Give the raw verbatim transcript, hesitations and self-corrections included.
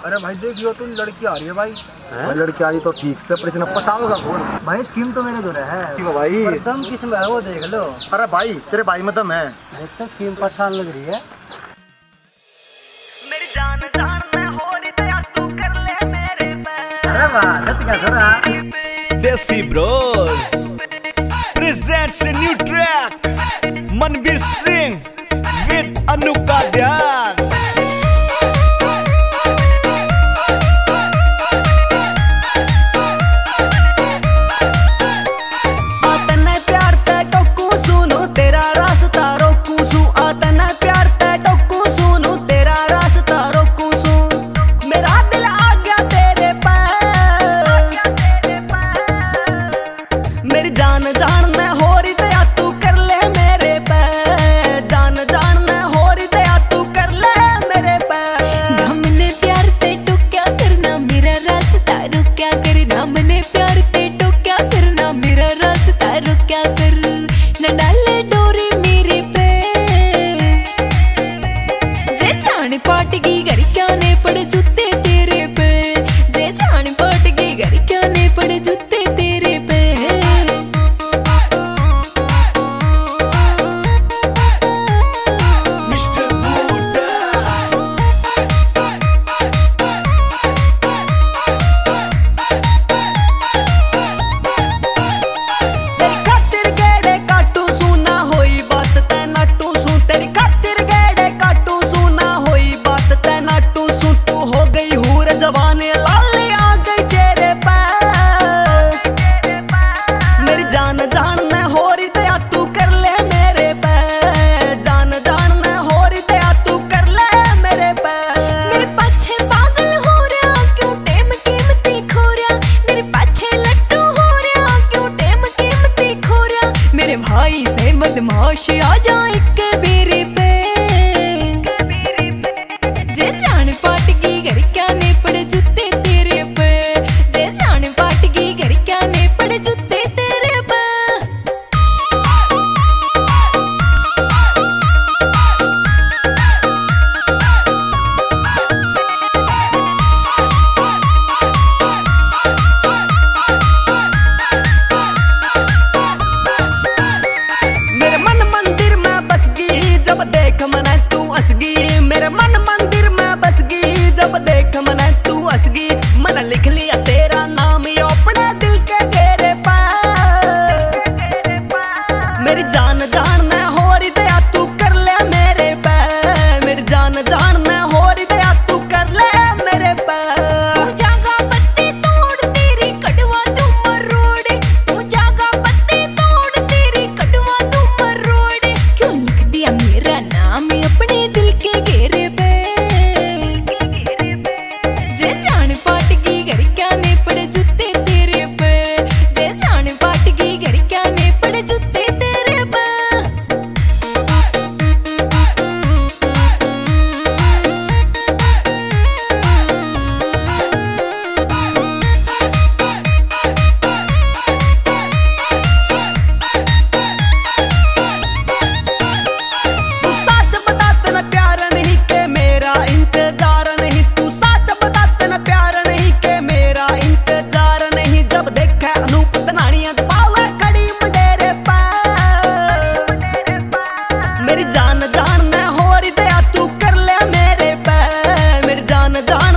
अरे भाई, देखियो, तुम लड़की आ रही है भाई। हैं? भाई, लड़की आ रही तो ठीक से, पर इसने पटाओगा कौन? भाई, स्कीम तो मेरे धोरे है। ठीक है भाई। पर दम किस में है, वो देख लो। अरे भाई, तेरे भाई में दम है। देख तो, स्कीम परेशान लग रही है। मेरी जान जान में हो रही दया, तू कर ले मेरे पे। अरे वाह, नच गया छोरा। Desi Bros presents a new track, Manbir Singh with Anuka Dhyan. आ तन्ने प्यार तै टोकू सूं, तेरा रास्ता रोकू सूं। आ तन्ने प्यार तै टोकू सूं, तेरा रास्ता रोकू सूं। मेरा दिल आ गया तेरे पे। मेरी जान जान में हो रही दया, तू कर ले मेरे पे। जान जान में हो रही दया, तू कर ले मेरे पे। ना मन्ने प्यार तै टोक्या कर, ना मेरा रास्ता रोक्या कर। ना मन्ने प्यार तै टोक्या कर, ना मेरा रास्ता रोक्या कर। ना डाले डोरी मेरे पे। जे जान पाटगी घर क्या ने पड़े जूते तेरे पे। जे जान पाटगी घर क्या ने पड़े जूते तेरे पे। तेरी खातिर गेड़े काटू सूं, ना होई बात तै नाटू सूं। तेरी खातिर गेड़े काटू सूं, ना होई बात तै नाटू सूं। तू हो गई हूर जवान, लाली आ गई चेहरे पे। मेरी जान जान में हो रही दया, तू कर ले मेरे पे। जान जान में हो रही दया, तू कर ले मेरे पे। मेरे पाछे पागल हो रहा, क्यों टेम कीमती खो रहा। मेरे पाछे लट्टू हो रहा, क्यों टेम कीमती खो रहा। मेरे भाई से बदमाश, आ जा एक बेरी पे। जे जान पाटगी घर क्या ने पड़े जूते तेरे पे। जे जान पाटगी घर क्या ने पड़े जूते तेरे पे। मेरे मन मंदिर में बस गई, जब देख मने तू हंस गई। मेरे मन मंदिर में बस गई, जब देख मने तू हंस गई। मैंने लिख लिया तेरा नाम यो अपने दिल के घेरे पे। मेरी जान जान में हो रही दया, तू कर ले मेरे पे। मेरी जान जान में हो रही दया, तू कर ले मेरे पे। तू जागा पत्ती तोड़, तेरी कटवा दूं मरोड़। तू जागा पत्ती तोड़, तेरी कटवा दूं मरोड़। क्यों लिख दिया मेरा नाम अपने दिल के घेरे पे। जे जान पाटगी घर क्या ने पड़े जूते तेरे पे। जे जान पाटगी घर क्या ने पड़े जूते तेरे पे। तू सच बता, तन्ने प्यार नहीं के मेरा इंतजार नहीं। तू सच बता, तन्ने प्यार नहीं के मेरा इंतजार नहीं। जब देखे अनूप धनानिया तो पावे खड़ी मडेरे पे। मेरी जान जान में हो रही दया, तू कर ले मेरे पे। मेरी जान जान